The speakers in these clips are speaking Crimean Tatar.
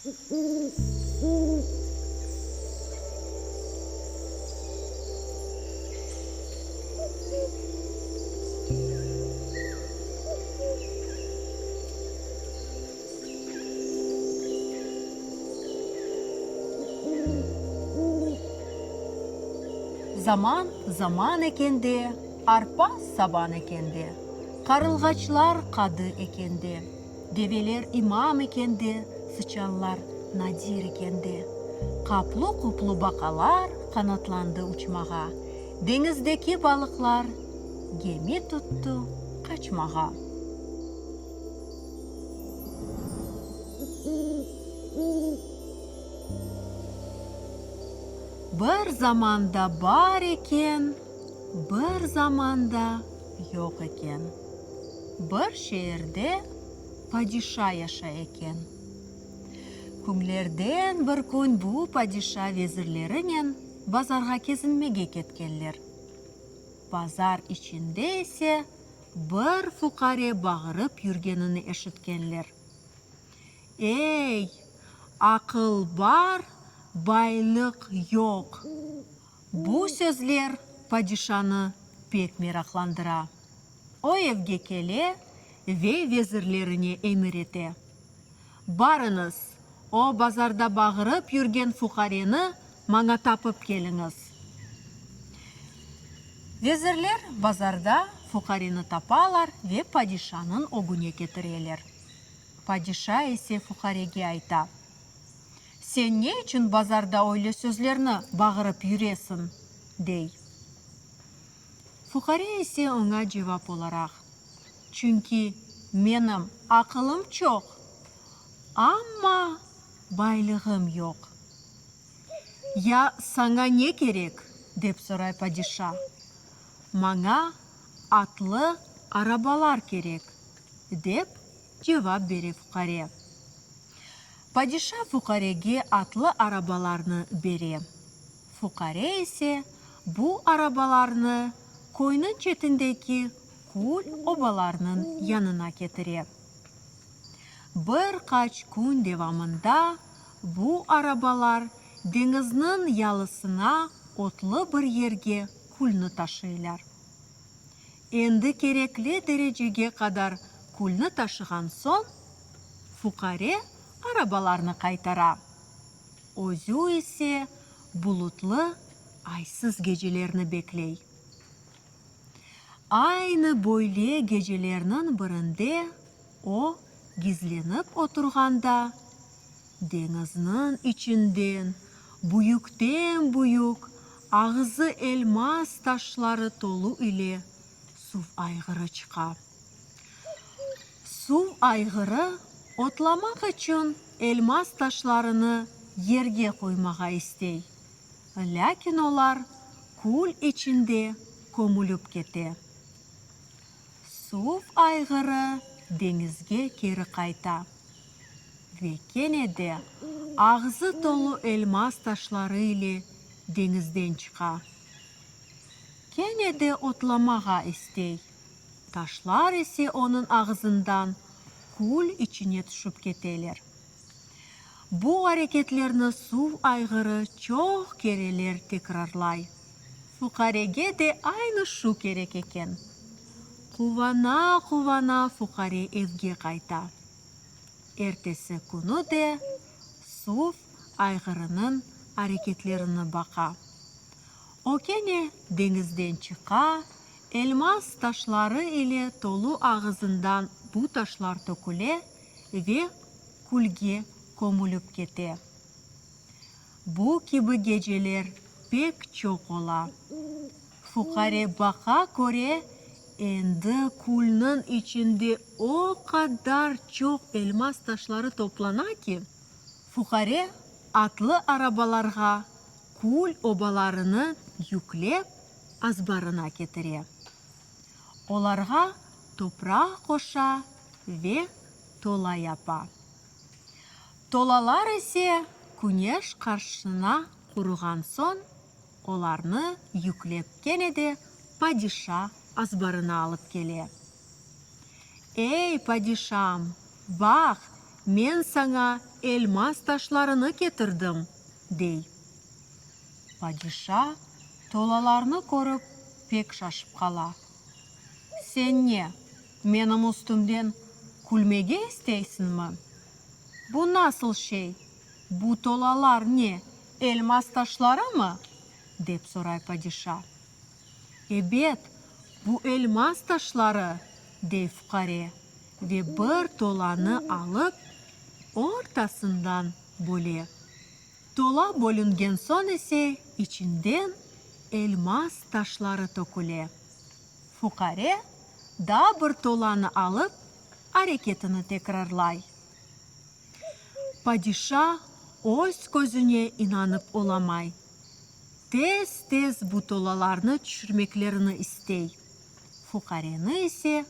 Zaman zaman ekende, arpa saban ekende, qarılğaçlar qadı ekende, develer imam ekende, sıçanlar nadir ekende, qaplı-quplu baqalar qanatlandı uçmağa, deñizdeki balıqlar gemi tuttı qaçmağa. Bir zamanda bar eken, bir zamanda yoq eken, bir şeerde padişa yaşay eken. Künlerden bir kün bu padişa vezirlerinen bazarğa kezinmege ketkenler. Bazar içinde ise bir fuqare bağırıp yürgenini eşitkenler. Ey, aqıl bar, baylıq yoq! Bu sözler padişanı pek meraqlandıra. O evge kele ve vezirlerine emir ete, Barıñız, o bazarda bağırıp yürgen fuqareni maña tapıp keliñiz. Vezirler bazarda fuqareni tapalar ve padişanıñ ögüne ketireler. Padişa ise fuqarege ayta, Sen ne içün bazarda öyle sözlerni bağırıp yüresiñ? dey. Fuqare ise oña cevap olaraq, Çünki menim aqılım çoq, amma baylığım yoq. Ya saña ne kerek? dep soray padişa. Maña atlı arabalar kerek, dep cevap bere fuqare. Padişa fuqarege atlı arabalarnı bere. Fuqare ise bu arabalarnı köyniñ çetindeki kül obalarnıñ yanına ketire. Bir qaç kün devamında bu arabalar deñizniñ yalısına otlı bir yerge külni taşıylar. Endi kerekli derecege qadar külni taşığan soñ, fuqare arabalarnı qaytara. Özü ise bulutlı, aysız gecelerni bekley. Aynı böyle gecelerniñ birinde o, gizlenip oturğanda, deñizniñ içinden büyükten-büyük, ağzı elmaz taşları tolu ile suv ayğırı çıqa. Suv ayğırı otlamaq içün elmaz taşlarını yerge qoymağa istey, lâkin olar kül içinde kömülip kete. Suv ayğırı deñizge keri qayta ve kene de ağzı tolu elmaz taşları ile deñizden çıqa. Kene de otlamağa istey. Taşlar ise onıñ ağızından kül içine tüşip keteler. Bu areketlerni suv ayğırı çoq kereler tekrarlay. Fuqarege de aynı şu kerek eken. Quvana-quvana fuqare evge qayta. Ertesi künü de suv ayğırınıñ areketlerini baqa. O kene deñizden çıqa, elmaz taşları ile tolu ağızından bu taşlar töküle ve külge kömülip kete. Bu kibi geceler pek çoq ola. Fuqare baqa köre, endi külniñ içinde o qadar çoq elmaz taşları toplana ki, fuqare atlı arabalarğa kül obalarını yüklep azbarına ketire. Olarğa topraq qoşa ve tola yapa. Tolalar ise küneş qarşısına quruğan soñ, olarnı yüklep kene de padişa azbarına alıp kele. Ey, padişam, baq! Men saña elmaz taşlarını ketirdim, dey. Padişa tolalarnı körip pek şaşıp qala. Sen ne, menim üstümden külmege isteysiñmi? Bu nasıl şey, bu tolalar ne, elmaz taşlarımı? dep soray padişa. Ebet, bu elmaz taşları, dey fuqare ve bir tolanı alıp, ortasından böle. Tola bölüngen soñ ise içinden elmaz taşları töküle. Fuqare daa bir tolanı alıp, areketini tekrarlay. Padişa öz közüne inanıp olamay. Tez-tez bu tolalarnı tüşürmeklerini istey. Fuqareni ise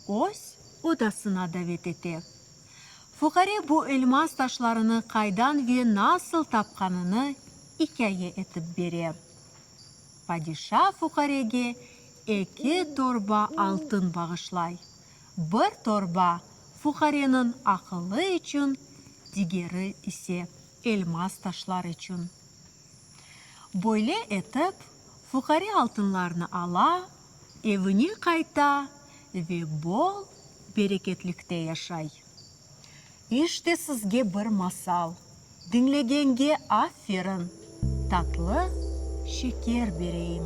öz odasına davet ete. Fuqare bu elmaz taşlarını qaydan ve nasıl tapqanını ikâye etip bere. Padişa fuqarege eki torba altın bağışlay. Bir torba fuqareniñ aqılı içün, digeri ise elmaz taşlar içün. Böyle etip, fuqare altınlarnı ala, evine qayta ve bol bereketlikte yaşay. İşte sizge bir masal, diñlegenge aferin, tatlı şeker bereyim.